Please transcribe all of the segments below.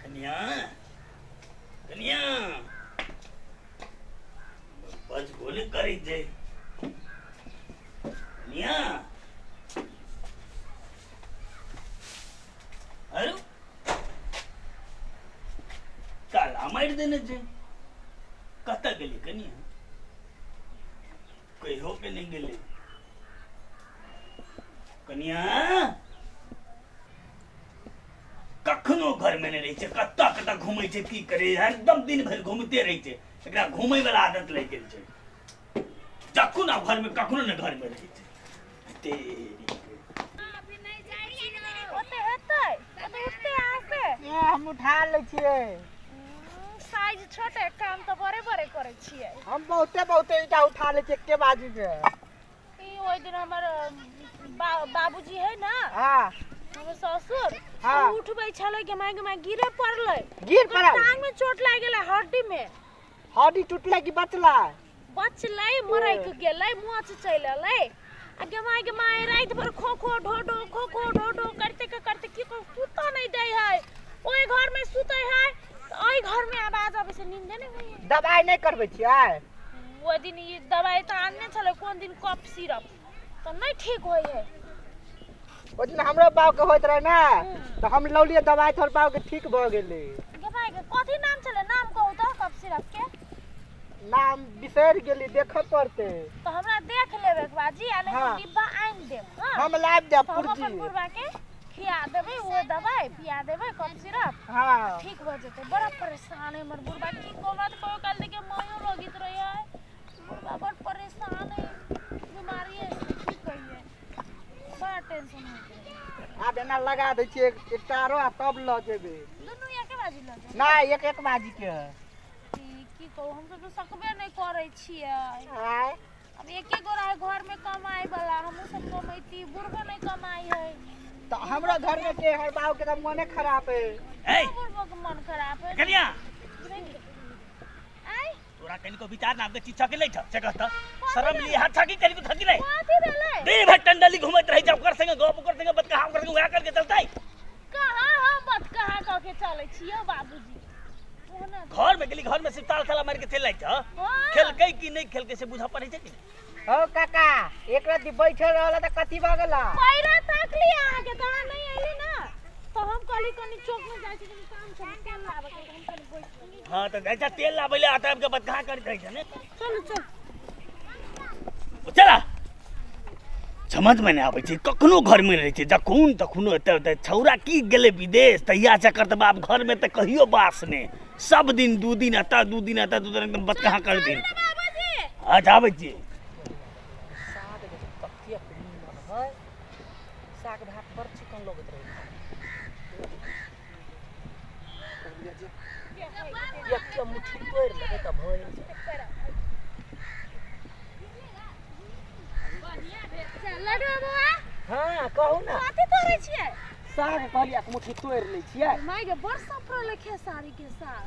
कनिया, कनिया, बजबो नहि करै छै। कनिया, अरे ताला मारि देने छै। कतऽ गेली कनिया? कहियो के नहि गेलै कनिया। कखनो घर में नहीं रहै छै, कतऽ कतऽ घूमै छै, की करै, हरदम दिन भरि घूमते रहै छै। एकरा घूमै वाला आदत लागि गेल छै। जखन आब घर में कखनो ने घर में रहै छै। तेरी के। ओते हेतै, ओते उठते अहाँ से। ए, हम उठा लै छियै। साइज छोट है, काम तऽ बड़े बड़े करै छियै। हम बहुते बहुते ईटा उठा लै छियै एके बाजी के। ई ओहि दिन हमर बाबूजी है ना, हमर ससुर, उ उठबै छलै के माय के माय गिरे पड़लै। गिर ओकर पड़ल? टांग में चोट लागि गेलै, हड्डी में। हड्डी टूटलै कि बचलै? बचलै, मरैक गेलै, मोच चलि एलै। आ गे माय गे माय, राति भरि खो खो ढो ढो खो खो ढो ढो करते के करते की कहू, सुतऽ नहि दै है। ओहि घर में सुतै है तऽ एहि घर में आवाज अबै छै, नींदे नहि होइ है। दबाइ नहि करबै छियै? ओहि दिन ई दबाइ तऽ आनने छलै कोन दिन, कफ सिरप, तऽ नहि ठीक होइ है। ओहि दिन हमरो बाबके होइत रहै ने, तऽ हम लौलियै दबाइ, तोहर बाबके ठीक भऽ गेलै। गे माय गे, कथी नाम छलै? नाम कहू तऽ कफ सिरप के। नाम बिसरि गेली, देखऽ पड़तै। तऽ हमरा देख लेबै एक बार जी, आ नहि तऽ डिब्बा आनि देब। हँ, हम लाबि देब तऽ हम पुर्जी। अपन बुढ़बा के खिया देबै, ओ दबाइ पिया देबै, कफ सिरप। ठीक भऽ जेतै। बड़ा परेशान है हमर बुढ़बा, की कहू। हमरा तऽ कहियो काल देखियौ मायो लगैत रहै है। बुढ़बा बड़ परेशान है बीमारी से, की कहियै, बड़ा टेंशन होइत रहै। आब एना लगा दै छियै एकटा आरो आ तब लऽ जेबै। दुनू एके बाजी लऽ जेबै? नहि, एक एक बाजी के है। ई की कहू, हमसब तऽ सकबे नहि करै छियै। आँय? आब एके गोरा है घर में कमाई वाला, हमहूँ सब कमैती, बुढ़बो नहि कमाई है। तऽ हमरो घर में के हर बाबू के तऽ मोने खराब है। ए। बुढ़बो के मन खराब है। कनिया। आय। तोरा कनिको विचार नाम के चीज छके नहीं छ से कहत शरम ली हाथ छकी कनिको थकी नहीं। कथी भेलै? दिन भर टंडली घूमत रही, जब ओकर संगे गप, ओकर संगे बतकहा, ओकर संगे वएह करके चलतै। कहाँ हम बतकहा कऽ के चलै छियौ बाबूजी? ओहना घर में गेली, घर में सिर्फ ताल ताला मार के चलि जाइ छ। खेलकै कि नहीं खेलकै से बुझऽ पड़ै छै कि नहि? हो काका, एक रात बैठल रहल तऽ कथी भऽ गेल? पैरा ताकली अहाँके, तऽ अहाँ नहि अयली ना, तऽ हम कहली कनि चौक में जाइ छी, कनि काम छै, तेल लाबऽ के, तऽ हम कनि बैठ गेली। हाँ, तऽ जाइ छ तेल लाबै ले, आता आबि के बतकहा करैत रहै छ ने। चलू चलू। चला, समझमे नहि आबै छै, कखनो घरमे रहै छै, जखन तखनो एतऽ ओतऽ। छौड़ा की गेलै विदेश तहिया चक्कर तऽ बाप घरमे तऽ कहियो बास नहि, सब दिन दू दिन एतऽ, दू दिन एतऽ, दू दिन, एकदम बतकहा कर दिन। अच्छा, आबै छी। साग जे छै कतेक नीमन है, साग भात बड़ चिकन लगैत रहै। एक मुट्ठी तोड़ि लेबै तऽ भऽ जेतै। लड्डू बौआ। हाँ, कहू ने। कथी तोड़ै छियै? साग कहलियै एक मुट्ठी तोड़ि लै छियै। माय गे, बड़ सफरल है खेसारी के साग।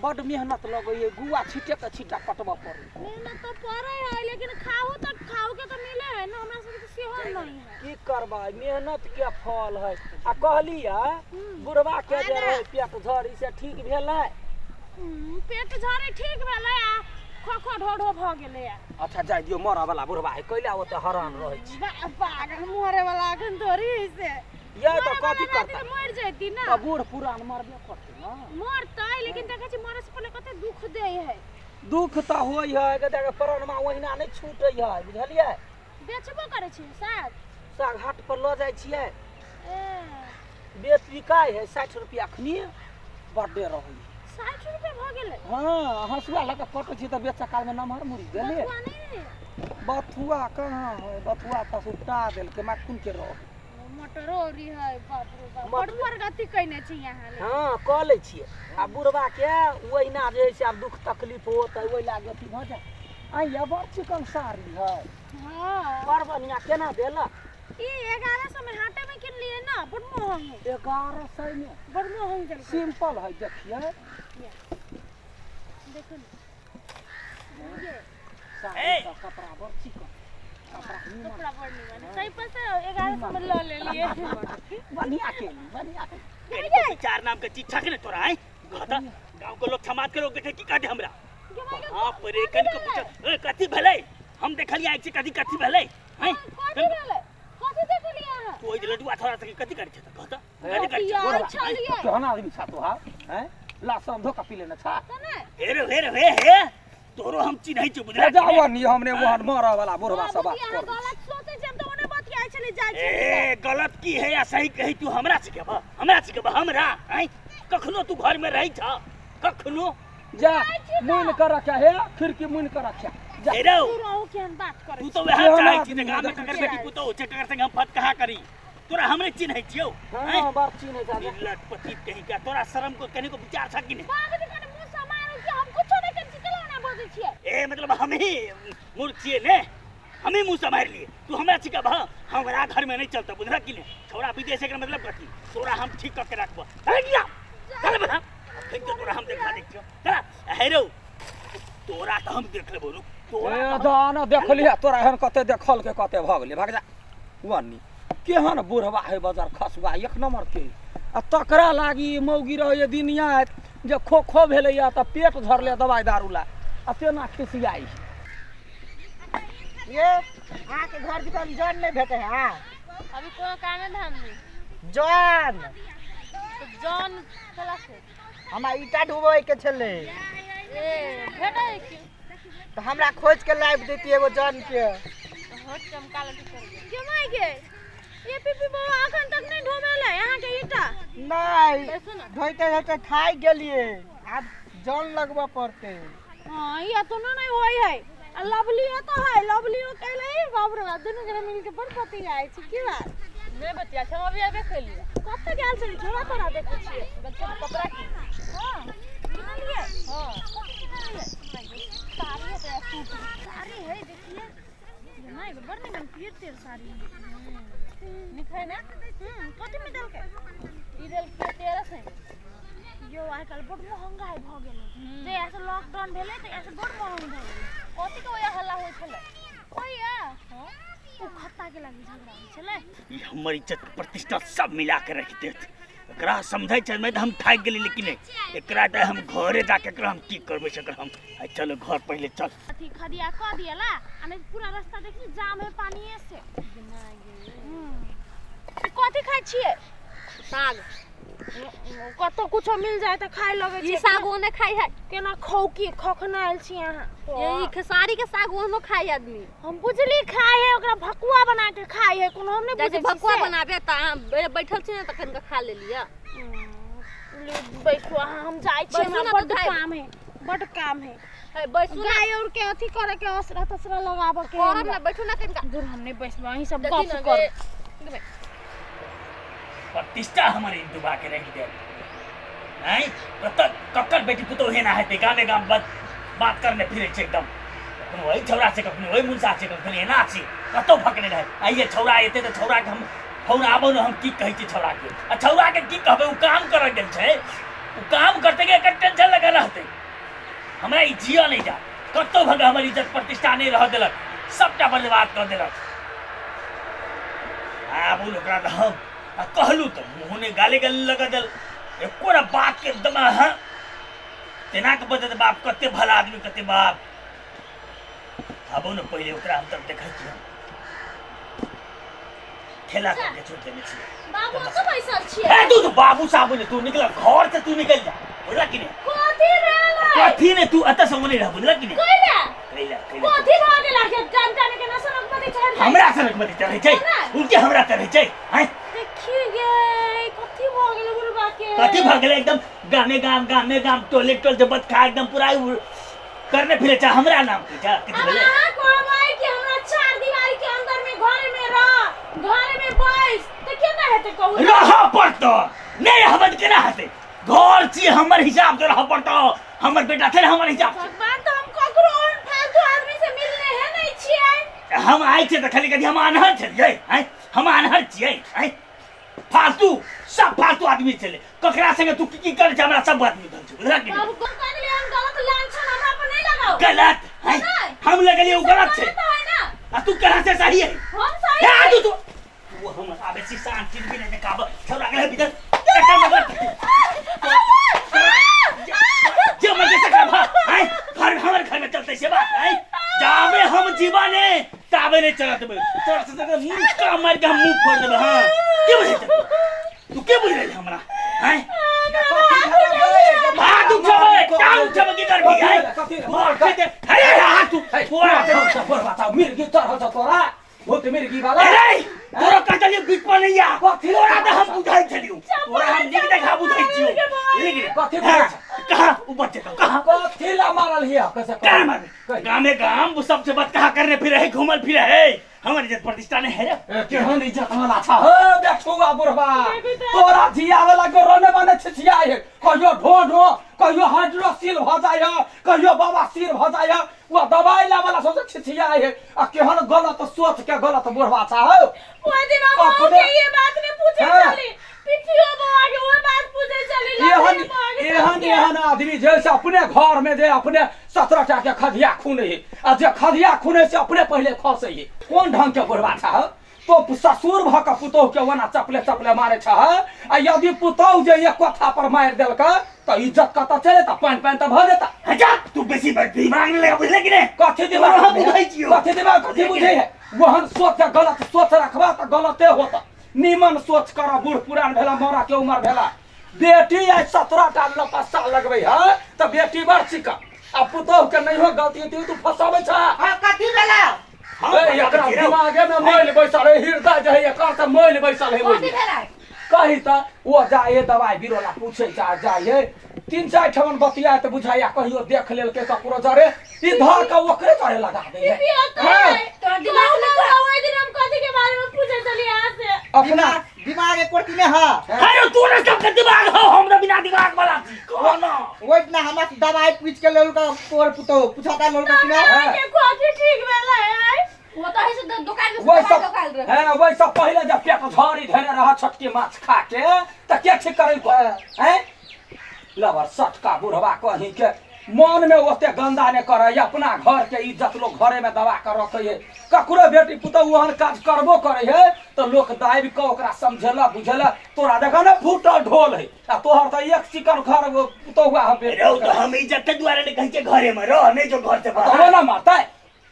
बड्ड मेहनत लगैए, गुआ छीटे के छीटा पटबऽ पड़ै। मेहनत तऽ पड़ै है, लेकिन खाहू तऽ खाहू के तऽ मिले है ना, हमरा सबके तऽ सेहो नहीं है। की करबै, मेहनत के फल है। आ कहलियै बुढ़वा के जे रहै पेट झड़ी, से ठीक भेलै? पेट झड़ी ठीक भेलै आ खो खो ढो ढो भऽ गेलै। अच्छा, जाय दियौ, मरऽ वाला बुढ़वा है, कैला ओते हरान रहै छी? पागल, मरे वाला अखन थोड़ी है से। ये तऽ मरे वाला कथी रहती करतै? तऽ मरि जैती ना। तऽ बूढ़ पुरान मरबे करतै ना। मरतै, लेकिन देखै छी मरे से पहिले कते दुख दै है। दुख तऽ होइ है गे, देख प्राणमा ओहिना नहि छूटै है, बुझलियै? बेचबो करै छी साग? साग हाट पर लऽ जाइ छियै। ए। बेच बिकाइ है, 60 रुपया अखनी बड्डे रहै है। 60 रुपया भऽ गेलै? हँ, हँसुआ लऽ कऽ कटै छियै तऽ बेचऽ कालमे नमहर मुड़ी गेलै। बथुआ नहि है? बथुआ कहाँ है, बथुआ तऽ सुपटा देलकै मक्खुन के रह। मटरो औरी है, बाप रे बाप, बड़ प्रगति कयने छी अहाँ। हँ, कऽ लै छियै। आ बुढ़बा के ओहिना जे है से आब दुख तकलीफ होत ओहि लागे अथी भऽ जाय। आइ बड़ चिकन साड़ी है। बड़ बढ़िआँ, केना देलक? ई 1100 में हाटे में किनलियै ना, बड़ महंग है। 1100 में? बड़ महंग देलकै। सिंपल है, देखियै। देखू ने ये। साड़ी ए! तऽ कपड़ा बड़ चिकन, कपड़ा निमन। कपड़ा बड़ निमन है, ताहि पर से 1100 में लऽ लेलियै। बढ़िआँ केली, बढ़िआँ केली। कनिको विचार नाम के चीज छक ने तोरा आय कहता गांव के लोग समाज के लोग देखे की कहते हमरा बाप रे कनिको विचार ए कथी भेलै हम देखलियै आइ से कथी कथी भेलै हैं कथी भेलै कथी देखलियै अहाँ तू ओहि लडुआ थोड़ा से कथी करै छै कहता कथी करै छै बतियाइ छलियै केहन आदमी छा तोहार हैं लासन धोखा पी लेने छा तऽ नहि हे रे हे रे हे हे तोरो हम चिन्है छियौ बुझला कि जावन नी हमने वहन मरऽ वाला बुढ़वा सब बात बाबूजी अहाँ कर गलत सोचै छियै हम तऽ ओने बतियाइ छलियै जाइ छलियै ए गलत की है या सही कही तू हमरा सिखेबह हमरा सिखेबह हमरा आँय कखनो तू घर में रहै छ कखनो जा मुइन कर रखा हे खिड़की मुइन कर रखा जा हे रौ तू रहू केहन बात करै तू छी तो वएह केहन चाहै छी जे आदमी गाम में देखै ककर छियै। बेटी पुतोह छै ककर संगे हम फतकहा करी तोरा हमरे चिन्है छियौ आँय हां बार चिन्है जा जा। लटपटी कहीं का तोरा शर्म को कहीं को विचार छ कि नहीं बाबूजी कने मुँह समारू कि हम कुछो नहि करै छी केला ओना बजै छियै ए मतलब हम ही मूर्ख छियै ने हम ही मुँह सम्हारि लिए तू हमरा छिका भा हमरा घर में नहीं चलता बुझला कि नहीं छोरा विदेश एकर मतलब कथी तोरा हम ठीक करके रखबो चल गया चल बता फिर तो तोरा हम देखा देख छियो चल हे रौ तोरा तो हम देख लेबो रुक तोरा ए तो हम- जान देखलियै तोरा एहन कते देखल के कते भऽ गेलै भाग जा वनी केहन बुढ़वा है बजार खसुआ एक नंबर के आ तकरा लागी मौगी रहैए दिनिया जे खो खो भेलैए तऽ पेट झरलै दवाइ दारू ला आ तेना खिसियाइ ये अहाँके घर दिसन जन नहि भेटै है अभी कोनो कामे धाम नहि जन तऽ जन केला से हमरा ईटा ढुबैके छलै ए भेटै की तऽ हमरा खोज के लाबि देती एगो जन के होट चमका लटी कर के माय गे ये पीपी बाबा अखन तक नहीं ढोमेले यहाँ के ईटा नहि बैसू ना धोइते धोइते थाकि गेलियै आब जन लगबऽ पड़तै हाँ ये तो नहीं होई है आ लवली तो है लवली कहले बाप रे बाप दुनू गोरा मिल के बड़ पति आए छी की बात नहि बतिया छै हम अभी अबे केलियै कतऽ गेल छली छोड़ा तोड़ा देखै छियै बच्चा के कपड़ा की हाँ किनलियै हाँ कथी किनलियै साड़ी है सूट साड़ी है देखिए नहीं बड़ निमन पियर तेर साड़ी है नीक है ने कथी में देलकै ई देलकै 1300 मे यो आइ काल्हि बड़ महंगाई भऽ गेलै जे ऐसे लॉकडाउन भेलै तऽ ऐसे बड़ महंग भऽ गेलै कथी के ओया हल्ला होइ छलै ओया हाँ ओ खत्ता के लागी झगड़ा होइ छलै ई हमर इज्जत प्रतिष्ठा सब मिला के रख देत एकरा समझै छै मैं तऽ हम थाकि गेली लेकिन नहि एकरा तऽ हम घरे जाके एकरा हम की करबै से एकरा हम आइ चलो घर पहिले चल अथी खदिया कऽ दियला आ नहीं पूरा रास्ता देखी जाम है पानिए से कथी खाइ छियै साग कतौ कुछो मिल जाए तऽ खाइ लगै ई छै साग ओने खाइ है केना खौकी खखनायल छी अहाँ ई खेसारी के साग ओहनो खाइ है आदमी हम बुझली खाइ है ओकरा भकुआ बना के खाइ है कोनो हम नहि जाइ छै बुझै छी भकुआ से। बनाबे तऽ अहाँ बैठल छी ने तखन के खा लेलियै ले बैसू अहाँ हम जाइ छी बैसू हमरा ने बड्ड तऽ खाइ। काम है बड्ड काम है है बैसू ने गाय और के अथी करे के असरा तसरा लगाबऽ के करब ने बैठू ने कनिका दूर हम नहि बैसबै अहीं सब देखी गप ने करू गे प्रतिष्ठा हमर ई डुबा के रखि देल नहीं कतऽ ककर बेटी पुतोह एना हेतै गामे गाम बात बात करने फिरै छै एकदम कखनो ओहि छौड़ा छै कखनो ओहि मुनसा छै कखनो एना छै कतौ फकने रहै आइए छौड़ा एतै तऽ छौड़ाके हम फौन आबो ने हम की कहै छी छौड़ाके आ छौड़ाके की कहबै ओ काम करऽ गेल छै ओ काम करतै कि एकर टेंशन लगल रहतै हमरा ई जियऽ नहि जा कतौ भग हमर इज्जत प्रतिष्ठा नहि रहऽ देलक सबटा बर्बाद कऽ देलक आबू ने ओकरा तऽ हम आ कहलहुँ तऽ मुँह ने गाले गाली लगा देल एको ना बात के एकदम अहाँ तेना के बजत बाप कते भला आदमी कते बाप आबू ने पहिले ओकरा हम तब देखै छियै ठेला करके छोड़ देने छियै बाबू कतऽ बैसल छियै ए तू तो बाबू साबू ने तू निकल घर से तू निकल जा बुझला कि नहीं कथी भेलै कथी ने तू एतऽ से ओने रह बुझला कि नहीं कैला कैला कैला कथी भऽ गेल अहाँके टन के नशा नकमती चढ़ जाइ हमरा से रकमती चढ़ै छै उनके हमरा चढ़ै छै हैं देखिए गे कथी भऽ गेलै बुढ़बा के कथी भऽ गेलै एकदम गामे गाम गामे गाम टोले टोल जबत खा एकदम पूरा करने फिरे छै हमरा नाम के छै कथी अब भेलै अहाँ कहबै कि हमरा चार दीवारी के अंदर में घर में रह घर में बैस तऽ केना हेतै कहू रहऽ पड़तौ नहि रहबै तऽ केना हेतै घर छी हमर हिसाब से रहऽ पड़तौ हमर बेटा छै ने हमर हिसाब से भगवान तऽ हम ककरो ओहन फालतू आदमी से मिलने है नहीं छियै हम आइ छियै तऽ खाली कथी हम आन्हर छलियै आँय हम आन्हर छियै आँय फालतू सब फालतू आदमी छलै ककरा संगे तू की की करै छै हमरा सब बात बुझल छै बुझलक कि नहि? बाबू कह देलियै हम गलत लांछन हमरा पर नहीं लगाओ गलत हैं? नहीं। हम लगलियै ओ गलत छै गलत है ना आ तू कहाँ से सही है हम सही हे, छी। तू तू तू हम आबे छी शांति भी नहीं देखाब छौड़ा गेलै भीतर एकर मतलब जे मर्जी से करबा आय घर हमर घर में चलते से बात आय जाबे हम जीवा ने ताबे नहीं चलत बे तोरा से तक मुंह का मार के हम मुंह फोड़ देबे। हां के बुझै छै तू के बुझ रहल हमरा आय हाथ उठबे टांग उठबे की करबी आय तू दे अरे हाथ उठ मिर्गी चढ़ल छ तोरा भूत मिर्गी वाला अरे तोरा कह देलियो बीच पर नहीं आ कथी तोरा तऽ हम बुझाइ छलियो तोरा हम नीक देखा बुझाइ छियो लेकिन कथी हाँ, बुझाइ छ? कहाँ उ बच्चे तो कहाँ कथी ला मारल हिया कैसे कहाँ मारबे गामे गाम सबसे बात कहाँ करने फिरे है घूमल फिरे है हमर इज्जत प्रतिष्ठा नहीं है रे ए, केहन इज्जत वाला छ हे बेठुआ बुढ़बा तोरा जिया वाला को रोने बने छिछिया है कहियो ढो ढो कहियो हाइड्रोसिल भ जाय है कहियो बाबा सिर भ जाय है वो दवाई ला वाला सब छिछिया है आ केहन गलत सोच के गलत बुढ़बा छ हो ओइ दिन हम अहूँ अपने- के ये बात नहीं पूछे हाँ। चली पिपियो बौआ के ओइ बात पूछे चली एहन लड़े बौआ के एहन सबके। एहन आदमी जैसे अपने घर में जे अपने 17 टा के खधिया खूने है आ जे खधिया खूने से अपने पहले खसे है कोन ढंग के बुढ़बा छ हो? तो ससुर भ के पुतोह के ओना चपले चपले मारे छ आ यदि पुतोह जे एक कथा पर मारि देलक तऽ इज्जत कतऽ चले तऽ पानि पानि तऽ भऽ जेता अच्छा तू बेसी दिमाग नहीं लगा बुझले कि नहीं कथी दिमाग हम बुझै छियौ। कथी दिमाग कथी बुझै है ओहन सोच के गलत सोच रखबा तऽ गलते होता निमन सोच कर बूढ़ पुरान भेला मरा के उमर भेला बेटी आइ 17 टा लपस्सा लगबै है तऽ बेटी बड़ चिकन आ पुतोह के नहियो गलती हेतै तू फसाबै छ हाँ कथी भेला हम ए, एकरा फसाबै छी रौ। दिमागे में मैल बैसल है हृदय जे है एकर से मैल बैसल है कथी ओहिमे। भेलै कही तऽ ओ जाए दवाइ बीरो ला पूछे जा जाए तीन चारि ठमन बतिया तऽ बुझाइया कहियो देख लेलकै ककरो जरे ई धर के ओकरे जरे लगा दै है पिपियो तो हाँ। है। तोरा दिमाग कहू में ना ओइ दिन हम कथी के बारे में पूछे चली यहाँ से अपना दिमाग एक कोटी में है अरे तोरा सबके दिमाग हो हम तऽ बिना दिमाग वाला छी कहो ना ओइ दिना हमरा से दवाई पूछ के लेलका तोर पुतोह पूछता लेलका कि ना हाँ। के कथी ठीक भेलै आइ वो तो है से दुकान में वही से दवाई सब दोकान रहे हैं वही सब पहले जब पेट झड़ी धेने रह छोटकी माछ खा के तऽ के ठीक करै को हैं लबर सटका बुढ़वा कहीं के मन में ओते गंदा ने करे अपना घर के इज्जत लोग घरे में दबा के रखे है ककरो बेटी पुतहु ओहन काज करबो करे है तऽ लोक दाबि कऽ ओकरा समझेला बुझेला तोरा देखा ने फूटल ढोल है आ तोहर तऽ एक चिकन घर पुतहुआ है बेटी रौ तो हम इज्जत के दुआरे नहीं कहीं के घरे में रह नहीं जो घर से तऽ बाहर ओना मारतै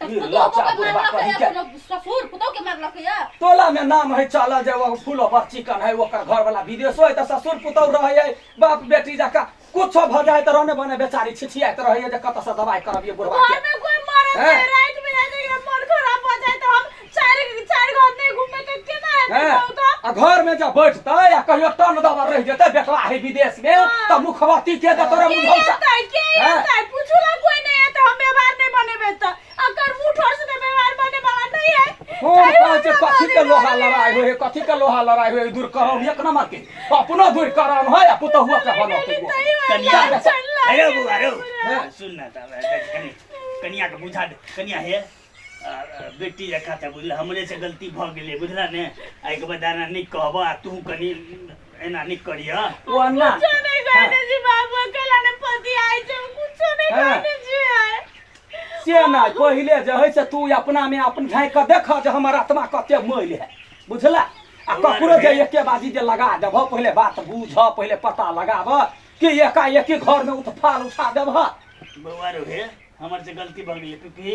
तऽ ई पुतोह लाचा के बुढ़वा मारलक कहीं है के अपना ससुर पुतोह के मारलक है टोला में नाम है चलल जे वो फूलो पर चिकन है ओकर घर वाला विदेशो है तऽ ससुर पुतहु रहै है बाप बेटी जकाँ कुछो भऽ जाइ तऽ रहने बने बेचारी छिछियाइत रहै है जे कतऽ से दवाइ करबियै बुढ़वा घर के में कोई मरत हैं? नहीं रात में जाए तो मन खराब हो जाए तो हम चार चार घर नहीं घूमे तो केना हेतै हैं? कहू तो आ घर में जब बैठतै आ कहियो टन दबर रहि जेतै बेटवा है विदेश में तऽ मुखबत्ती के देतौ रे के मुझौसा एतै के हैं? एतै पूछू ला कोई नहीं है तो हम व्यवहार नहीं बनेबै तो अगर मुंह ठोर से तो व्यवहार बने वाला नहीं है हम तैयो कहै छै हमरा कथी के बारे लोहा में लड़ाइ होइ है कथी के लोहा लड़ाइ होइ है दूर करम एक नंबर के अपनो दूर करम है आ पुतहुआ के बनौतै ओ। तैयो कनिया हमरा चल अरे बउआ रौ हैं? सुन ना तब कनि कनिया के बुझा दे कनिया हे बेटी जकाँ छै बुझल हमरे से गलती भऽ गेलै बुझला ने एहिके बाद एना नहि कहब आ तू कनि एना नहि करिह ओना कुछो नहीं कहने छी बाबू अकेला ने पति आइ छै हम कुछो नहीं हाँ। कहने छी से नहि पहिले जे है से तू अपना में अपन झाँकि कऽ देख जे हमर आत्मा कते मैल है बुझला आ ककरो जे एके बाजी जे लगा देबह पहिले बात बूझ पहिले पता लगाब कि एकाएकी घर में उत्फाल उठा देबह बौआ रो हे हमर से गलती भऽ गेलै पिपी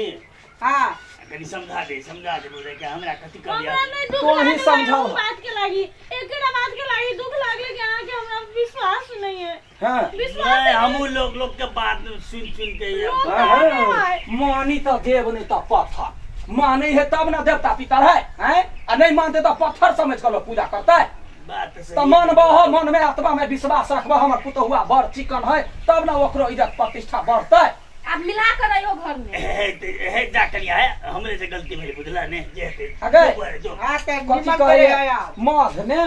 हाँ कनि समझा दे समझा दे बोले कि हमरा कथी करिया हमरा नहीं दुख तोही लागल समझाव। उ बात के लागी एकेटा बात के लागी दुख लागले कि अहाँ के हमरा विश्वास नहीं है हाँ विश्वास नहीं हमहू लोग लोग के बात सुन सुन के ये लोग हाँ, कहने भाई मानी तो देव नहीं तो पत्थर माने है तब ना देवता पितर है हैं आ नहीं मानते तो पत्थर समझ कर लोग पूजा करता है बात सही तो मन बह मन में आत्मा में विश्वास रखबह हमर पुतहुआ बड़ चिकन है तब ना ओकरो इज्जत प्रतिष्ठा बढ़तै आब मिला कर रहियो घर में हे हे जा कनिया है हमरे से गलती भेल बुझला ने जे हेतै अगे। जो बौआ रे, जो हाँ ते कथी निमन कहै करे है यार मध ने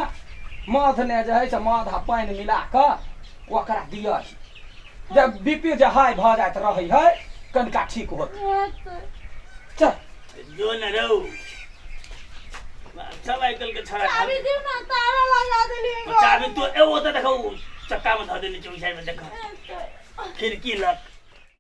मध ने जे है से मध आ पानि मिला कऽ ओकरा दिअ जब बीपी जे हाई भऽ जाइत रहै है कनिका ठीक होत चल जो न रौ सब आइ काल्हि के छड़ा चाबी दिउ ना ताला लगा देलियै चाबी तो ए ओतऽ देखो चक्का में धऽ देने छै ओहि साइड में देखो खिड़की लग।